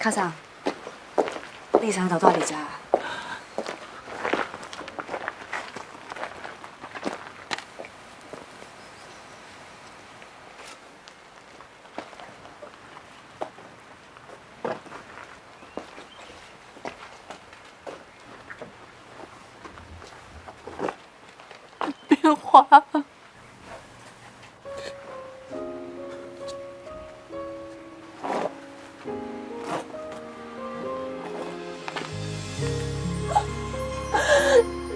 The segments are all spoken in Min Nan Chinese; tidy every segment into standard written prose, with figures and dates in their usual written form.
卡桑，你啥就住佇遮？变化。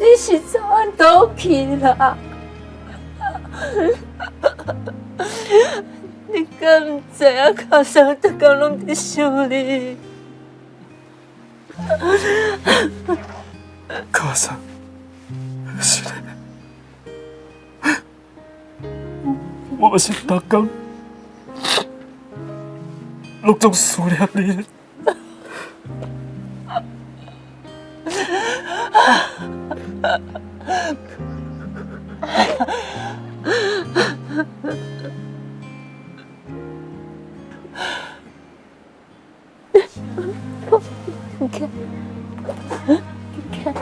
你是走按倒去啦？你敢毋知影卡桑逐工攏佇想你？卡桑，是的，我是逐工攏总思念你。你看，你看，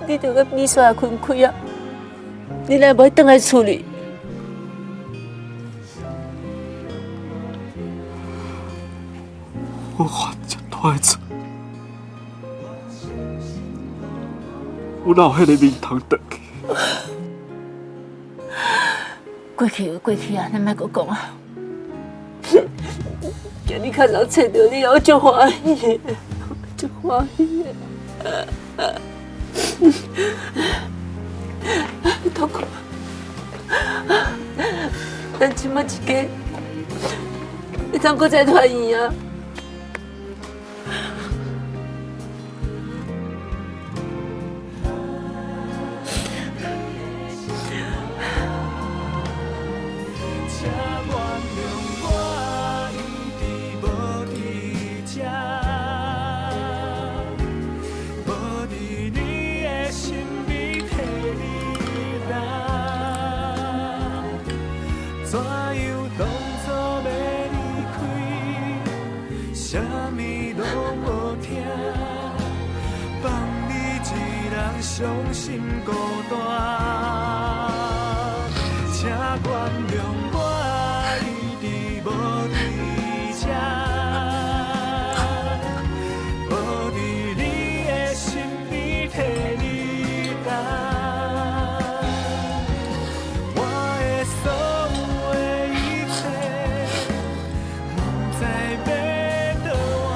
你著佮美雪分开啊！你若無轉來厝裡？我犯這大的錯，我哪有彼个面通轉去？過去就過去啊，咱莫閣講啊。今日較早揣著你，我足歡喜的，足歡喜的。托哥，咱這擺一家，會當閣再團圓啊！伤心孤单，请原谅我一直无伫这，无伫你的身边替你担。我的所有的一切，不知欲倒换，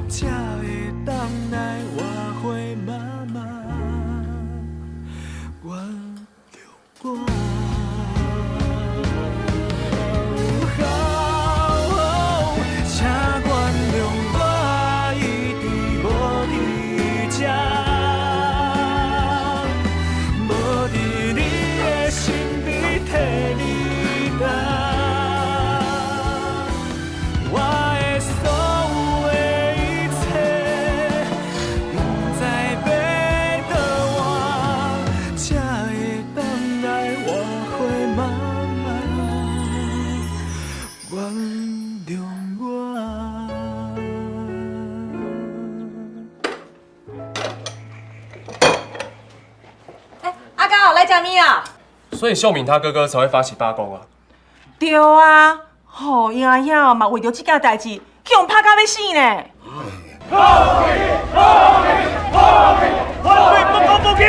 才会当来换回妈妈。原谅我。请原谅我一直无伫这，无伫你的身边替你担。我的所有的一切，不知欲倒换，才会当来换回妈妈。原谅我。欸，阿高来食面啊！所以秀敏她哥哥才会发起罢工啊。對啊，吼，𪜶阿兄嘛為著這件代誌，去予拍甲欲死呢。反對不公不義！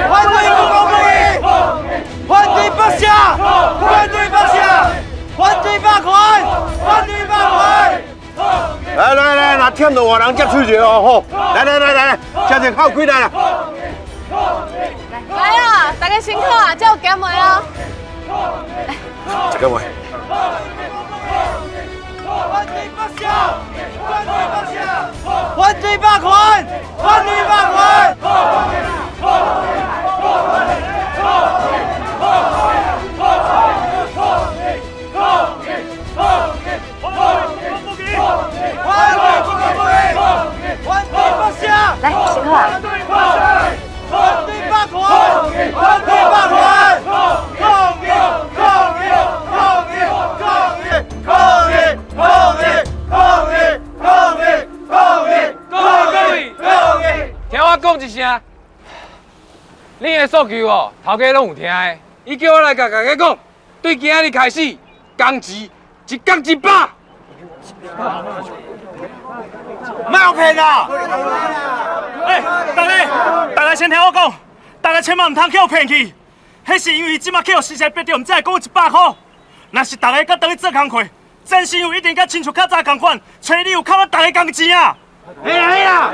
反對不公不義！反對北下！反對北下！反對罷權！反對罷權！來來來，若忝著外人接喙者哦，吼！來來來來，吃者較有氣力啦！來啊，大家辛苦啊，這有減袂啊？食減袂？反對北下！反對北下！反對罷權！反對罷權！來，辛苦啊！反對罷權！反對罷權！你的诉求哦，头家攏有聽的。伊叫我來共大家講，對今仔日開始，工錢一工一百。莫予騙啦！欸，大家，大家先聽我講，大家千萬毋通去予騙去。彼是因為這馬去予時勢逼著，毋才會講100箍。若是大家閣轉去做工課，曾師傅一定佮親像較早仝款，揣你有扣咱大家工錢啊！嘿啦嘿啦，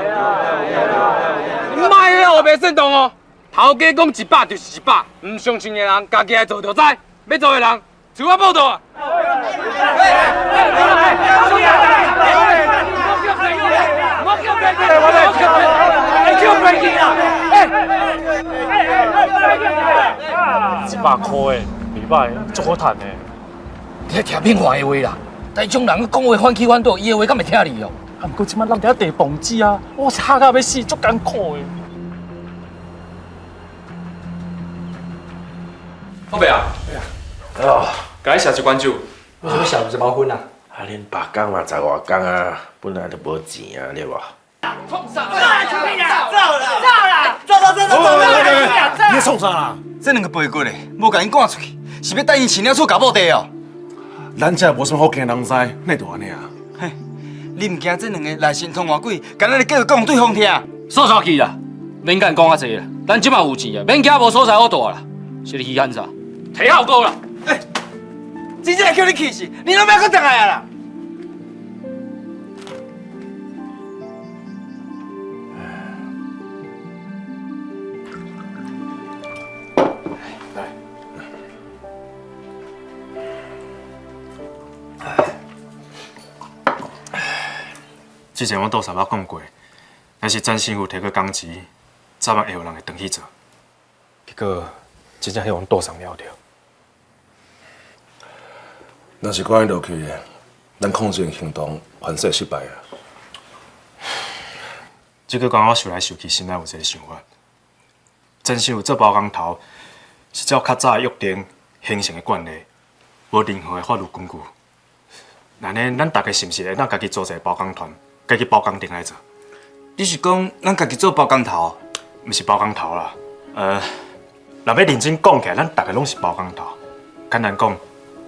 你莫遐烏白煽動哦！頭家講100就是100，毋相信的人家己來做就知，欲做的人自我報到啊！ 100箍的，袂歹，足好趁的。你咧聽免話的話啦，台中人講話反起反倒，伊的話敢會聽你哦？啊，毋過這擺咱佇遐遞報紙啊，我是嚇到欲死，足艱苦的。好伯啊，哦，共你捎一罐酒。為什麼捎一包薰啊？啊，恁罷工嘛，十外工啊，本來就無錢啊，對無？創啥？走啦！走啦！走走走走走！你咧創啥啦？這兩個背骨的，無共𪜶趕出去，是欲等𪜶飼了厝咬某地哦。咱這無啥物好驚人知，哪會就按呢啊？嘿，你毋驚這兩个內神通外鬼，共咱的計劃講予對方聽？煞煞去啦，免共講遐濟啦。咱這馬有錢啊，免驚無所在好蹛啦。是咧稀罕啥？提效果啦！欸，真正會叫你氣死，你攏欲閣轉來啊啦！之前阮杜嫂捌講過，若是曾師傅提過工錢，早晚會有人會轉去做。結果真正予阮杜桑了著。若是按呢落去，咱抗爭行動反勢失敗啊！這幾工我想來想去，心內有一個想法。曾師傅做包工頭，是照較早的約定形成的慣例，無任何的法律根據。按呢，咱大家是毋是會當家己組一個包工團，家己包工程來做？你是講咱家己做包工頭？毋是包工頭啦，若欲認真講起來，咱大家攏是包工頭。簡單講，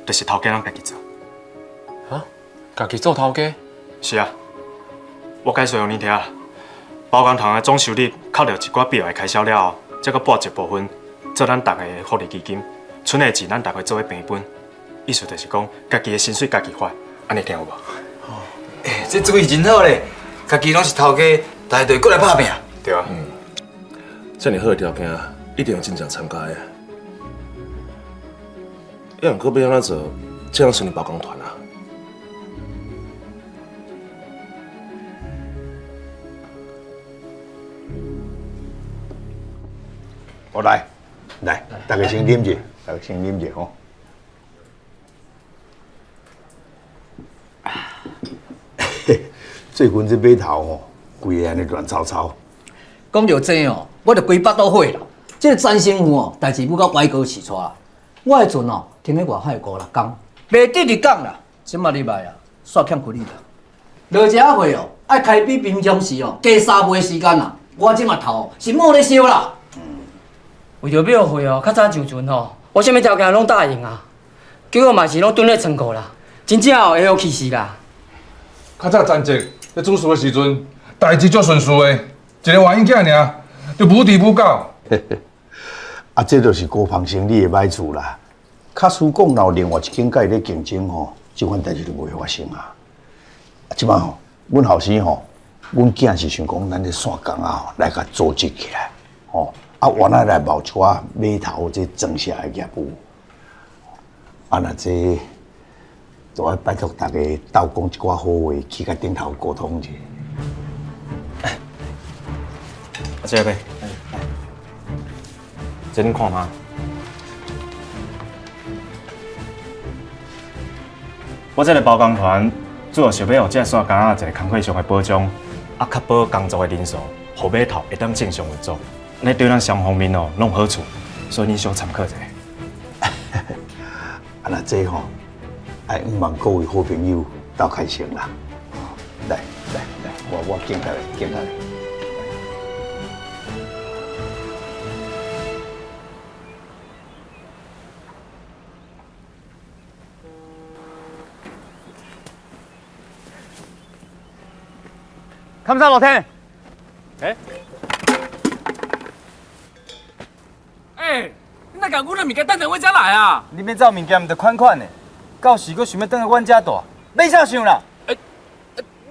就是頭家咱家己做。啊？家己做頭家？是啊，我解說予恁聽。包工頭的總收入扣掉一寡必要的開銷了後，才閣撥一部分做咱大家的福利基金，賰的錢咱大家做伙平分。意思就是講，家己的薪水家己發，按呢聽有無？欸，這主意真好咧，家己攏是頭家，大家就會過來拍拚。對啊。嗯，這爾好的條件，一定有真濟參加的。抑毋過欲按怎做，才能成立包工團啊？我來，來，大家先啉者，大家先啉者吼。最近這碼頭吼，規个按呢亂糟糟。講著這哦，我就規腹肚火啦。這個曾師傅哦，代誌舞到歪哥飼帶。我的船哦，停佇外海五六工，袂得入港啦。這馬入來啊，煞欠虧你啦。落一下貨哦，愛開比平常時哦加3倍時間啦。我這馬頭是冒咧燒啦。為著廟會哦，較早上船吼，我啥物條件攏答應啊，結果嘛是攏囤咧倉庫啦，真正哦會予氣死啦。較早陳澤咧主事的時陣，代誌足順遂的，一個外嬰囝爾，就無治無教。啊，這就是高芳生理的歹處啦。假使講若有另外一間佮伊咧競爭吼，這款代誌就袂發生啊。啊，這擺吼，阮後生吼，阮囝是想講，咱這線工仔吼來共組織起來，吼。啊，原來來冒一寡碼頭這裝卸的業務，啊，若這都愛拜託大家鬥講一寡好話，去共頂頭溝通一下。阿姐，來，這恁看嗎？我這个包工團主要想欲予這線工仔一个工課上的保障，啊，確保工作的人數，予碼頭會當正常運作。按呢對咱雙方面哦，攏有好處，所以恁小參考一下。啊，若這吼，愛向望各位好朋友鬥開心啦。來來來，我敬下來，敬下來。他们上老天。欸？欸，你若共阮的物件等等阮才来啊？你欲走物件，毋著款款的，到时阁想欲转来阮遮蹛，欲啥想啦？欸，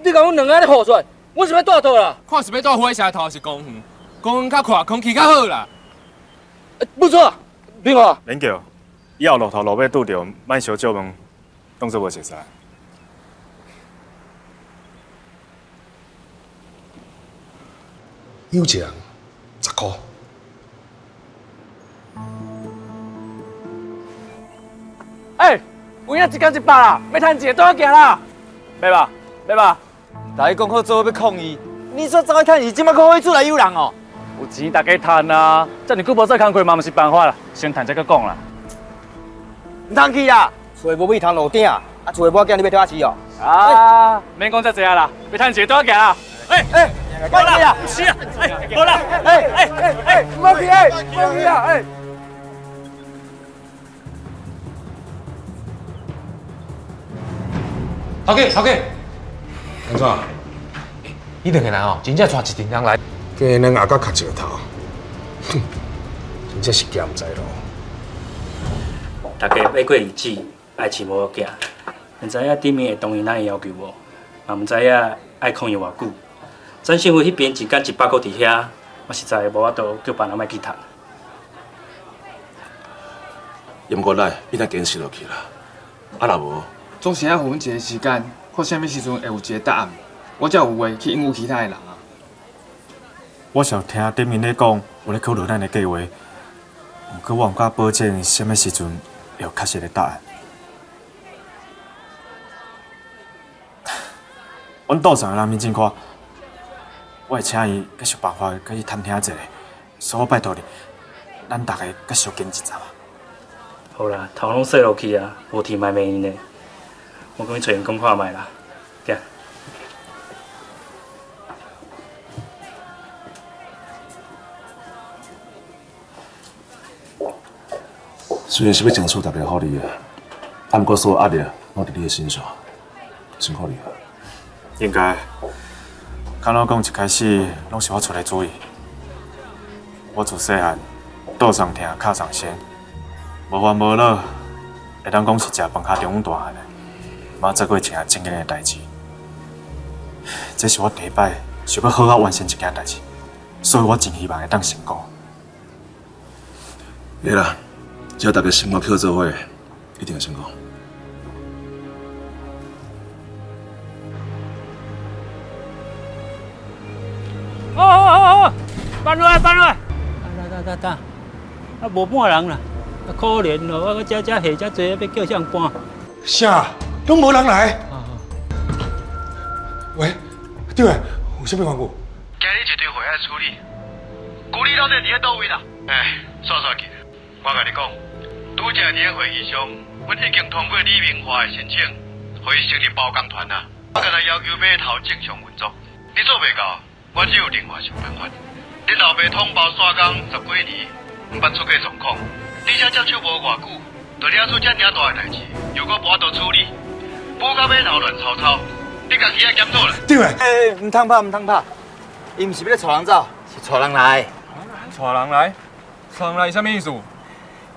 你共阮两个按呢唬出来，阮是欲蹛佗啦？看是欲蹛火车头，抑是公园？公园较阔，空气较好啦。不错，明华。免叫，以后路头路尾拄著，莫相借问，当做无熟似。有一人10箍。欸，有影一工100啦，欲趁钱倒行啦。欲吧，欲吧，大家讲好做伙欲抗议，你煞走去趁钱，这摆阁好出来诱人哦。有钱大家趁啊，遮尔久无做工课嘛，毋是办法啦，先趁才阁讲啦。毋通去啦，厝的无米通路顶，啊，厝的某囝你欲替我饲哦。啊，免讲遮济啊啦，欲趁钱倒行啦。欸欸，无啦，是啊，欸，无啦，欸欸欸欸，毋好去欸，毋好去啊，欸。头家，头家，按怎？你两个人哦，真正带一阵人来。见咱阿甲磕石头，哼，真正是行毋知路。大家欲过日子，爱饲无囝，毋知影顶面会同意咱的要求无？嘛毋知影爱抗议偌久。曾胜富彼边一工100箍伫遐，我实在无法度叫别人莫去趁。毋过来，你若坚持落去啦，啊若无，总是爱予阮一个时间，看啥物时阵会有一个答案，我才有话去应付其他的人啊。我是有听顶面咧讲，有咧考虑咱的计划，毋过我毋敢保证啥物时阵会有确实的答案。阮岛上的人面真宽，我会请伊阁想办法阁去探听一下，所以我拜托你，咱逐个阁相坚持一阵啊。好啦，头拢洗落去啊，无天嘛袂用的。我阁去揣𪜶讲看觅啦，行。虽然是欲争取大家福利的，啊，毋过所有压力拢伫你的身上，辛苦你啊。应该，敢若讲一开始拢是我出的主意。我自细汉倒上疼，跤上生，无烦无恼，会当讲是食饭尻中午大汉的，嘛做过一件正经的代志。这是我第一摆想欲好好完成一件代志，所以我真希望会当成功。会啦，只要大家心肝扣做伙，一定会成功。哦哦哦哦，搬落来，搬落来！哒哒哒哒，啊，无半人啦，啊，可怜咯，我阁遮遮下遮济，欲叫啥人搬？啥？拢无人来？喂，对个，有啥物缘故？今日一堆会爱处理，旧里到底伫咧佗位啦？哎，煞煞去，我共你讲，拄才伫咧会议上，阮已经通过李明华的申请，予伊成立包工团啊。我干焦要求码头正常运作，你做袂到，我只有另外想办法。恁老爸统包线工10几年，毋捌出过状况，而且接手无偌久，就惹出遮尔大的代志，又阁无法度处理，补到码头乱糟糟，你家己爱检讨啦。对个，欸，毋通拍，毋通拍，伊毋是欲带人走，是带人来。带人来？带人来，啥物意思？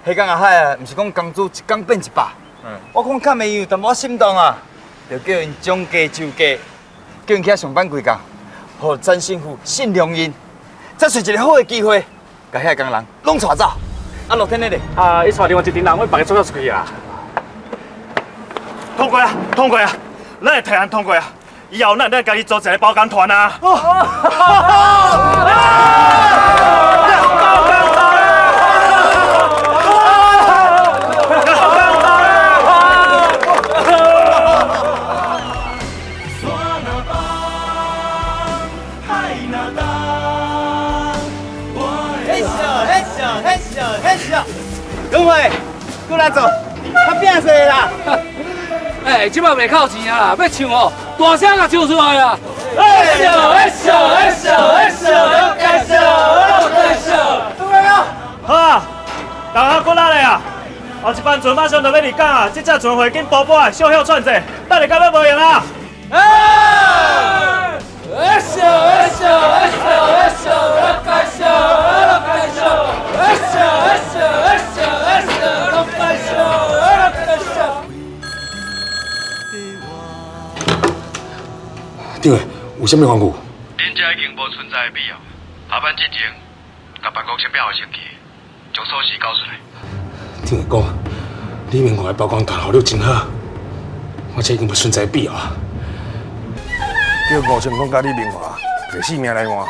彼工阿海啊，毋是讲工资一工变100？我看较袂有淡薄仔心动啊，就叫𪜶将计就计，叫𪜶去遐上班几工，予曾胜富信任𪜶，才揣一个好的机会，共遐个工人拢带走。啊，乐天咧咧？啊，伊带另外一阵人，阮别个做出去啊。通过啊，通过啊，咱的提案通过啊，以后咱会家己组一个包工团啊。永辉，过来做，较拼势啦！哎，这摆袂扣钱啊啦，欲唱哦，大声共唱出来啊！哎笑哎笑哎笑哎笑，该笑该笑。对啊，好啊，大家过来啊！后一班船马上就欲离港啊，这只船会紧补补啊，小休喘者，等下到尾无闲啊！哎哎笑，笑，笑，笑，来笑，来笑，笑，笑，笑，笑，来笑，来笑。对，有啥物缘故？恁遮已经无存在的必要，下班之前，共办公室变予清气，将锁匙交出来。听伊讲，李明华的包工头效率真好，我这已经无存在必要啊。叫吴成功佮李明华提性命来换。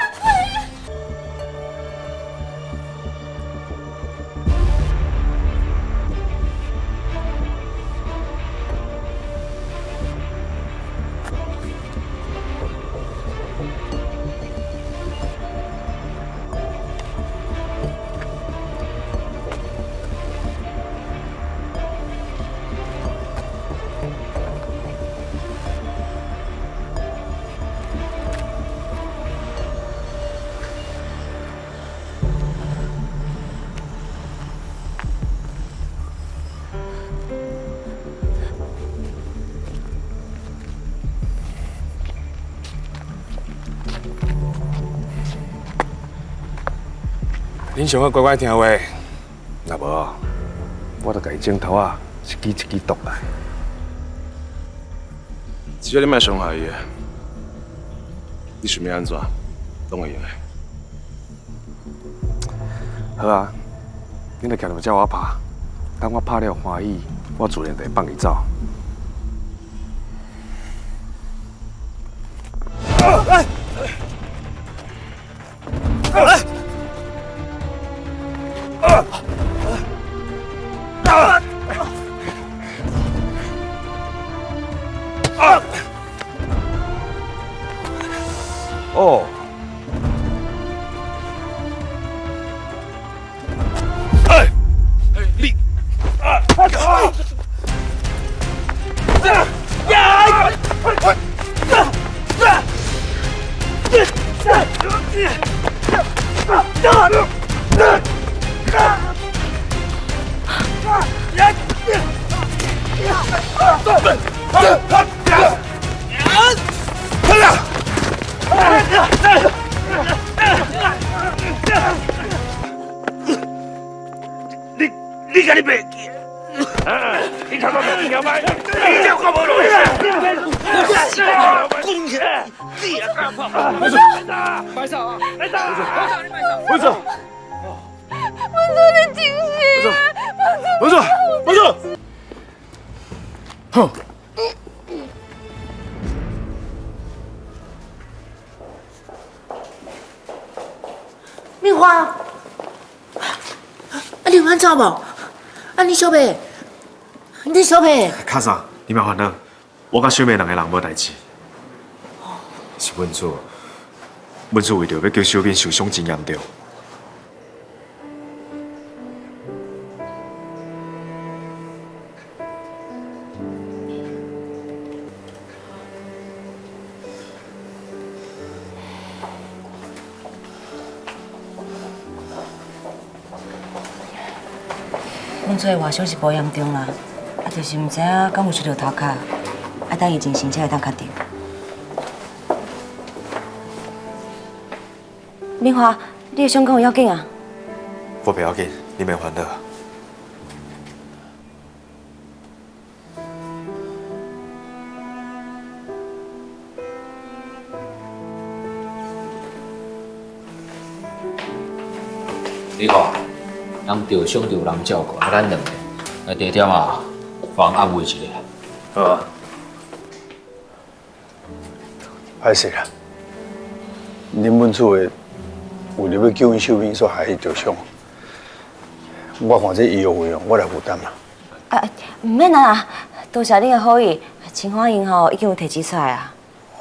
恁上好乖乖听话，若无，我就共伊指头仔一支一支剁来。只要你莫伤害伊，你想欲按怎，拢会用的。好啊，恁著徛伫遮我拍，等我拍了欢喜，我自然就会放伊走。哦。哎，你，啊！你家己袂记？你头壳无晓摆，你了讲无落去。滚起来！你也敢跑？摆手啊！文总，文总，你清醒啊！文总，文总，哼！明华，啊，你有按怎无？啊，你小妹，你小妹，卡嫂，你莫烦恼，我佮小妹两个人无代志。是阮祖，阮祖为著欲救小敏受伤真严重。阮祖的外伤是无严重啦，啊，就是毋知影敢有伤著头壳，爱等伊精神才会当确定。明华，你的伤敢有要紧啊？我袂要紧，你免烦恼。你看，人著伤著有人照顾，啊，咱两个，来地点啊，互人安慰一下。好啊。歹势啦，恁阮厝的为著欲救阮秀敏，所害伊著伤。我看这医药费用，我来负担啦。啊，毋免啊，多谢恁的好意，清华银吼已经有提钱出来啊。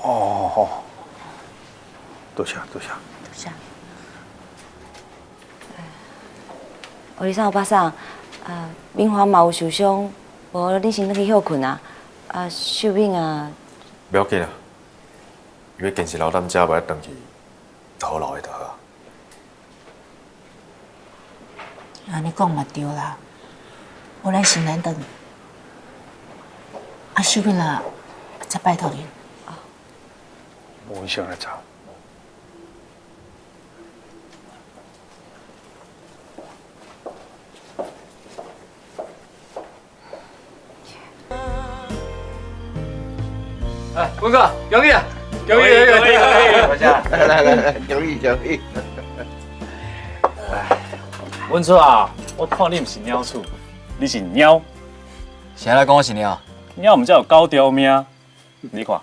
哦好，多谢多谢。多谢。欧弟桑、欧巴桑，啊，明华嘛有受伤，无恁先转去歇睏啊。啊，秀敏啊，不要紧啊，伊欲坚持留踮遮，无爱转去，好留的就好啊。按呢讲嘛对啦，无咱先来转。啊，秀敏啊，再拜托恁。无先来走。文哥，恭喜啊！恭喜恭喜恭喜！来来来，恭喜恭喜！文初啊，我看你毋是鸟鼠，你是猫。谁来讲我是猫？猫毋才有九条命。你看，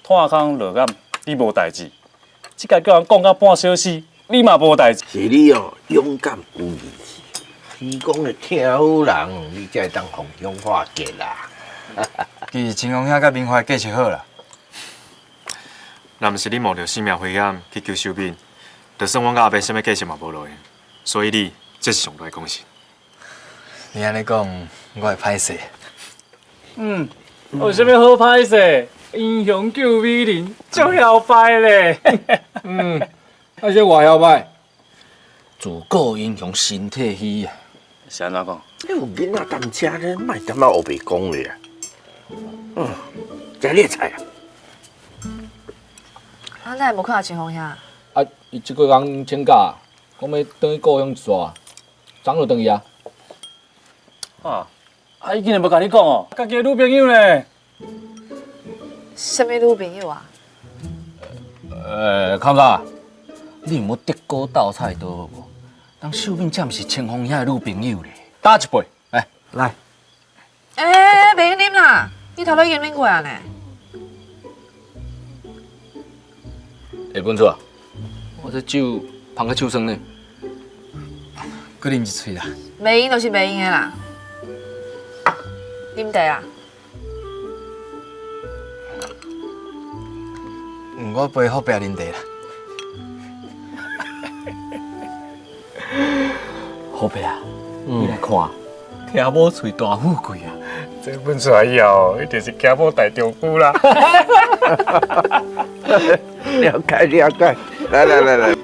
拖空落暗，你无代志；这个叫人讲到半小时，你嘛无代志。是你哦，勇敢有义气，天公会疼好人，你才会当逢凶化吉啦。其实清风兄佮明华计是好啦。若毋是你冒著生命危险去救秀敏，就算阮佮阿伯啥物计策嘛无路用。所以你这是上大的功臣。你按呢讲，我会歹势。嗯，有啥物好歹势？英雄救美人，足嚣摆咧。嗯，啊这偌嚣摆？自古英雄身体虚啊。是按怎讲？你有囡仔当家咧，莫踮仔乌白讲咧啊。嗯，食你的菜啊。啊，哪会无看到清风兄？啊，伊这几工请假，讲欲转去故乡一逝，昨就转去啊。啊，啊，伊竟然无共你讲哦，家己的女朋友咧。啥物女朋友啊？康哥，你毋好得高斗菜刀好无？人秀敏才毋是清风兄的女朋友咧。打一杯，来来。欸，袂用啉啦，你头拄已经啉过啊呢。欸，文初啊，我这酒芳甲手酸呢，阁啉一喙啦。袂用就是袂用的啦。啉茶啊？我陪好伯啉茶啦。好伯啊，你来看，听某喙大富贵啊！这分出来以后，一定是惊某大丈夫啦。了解了解，来来来来。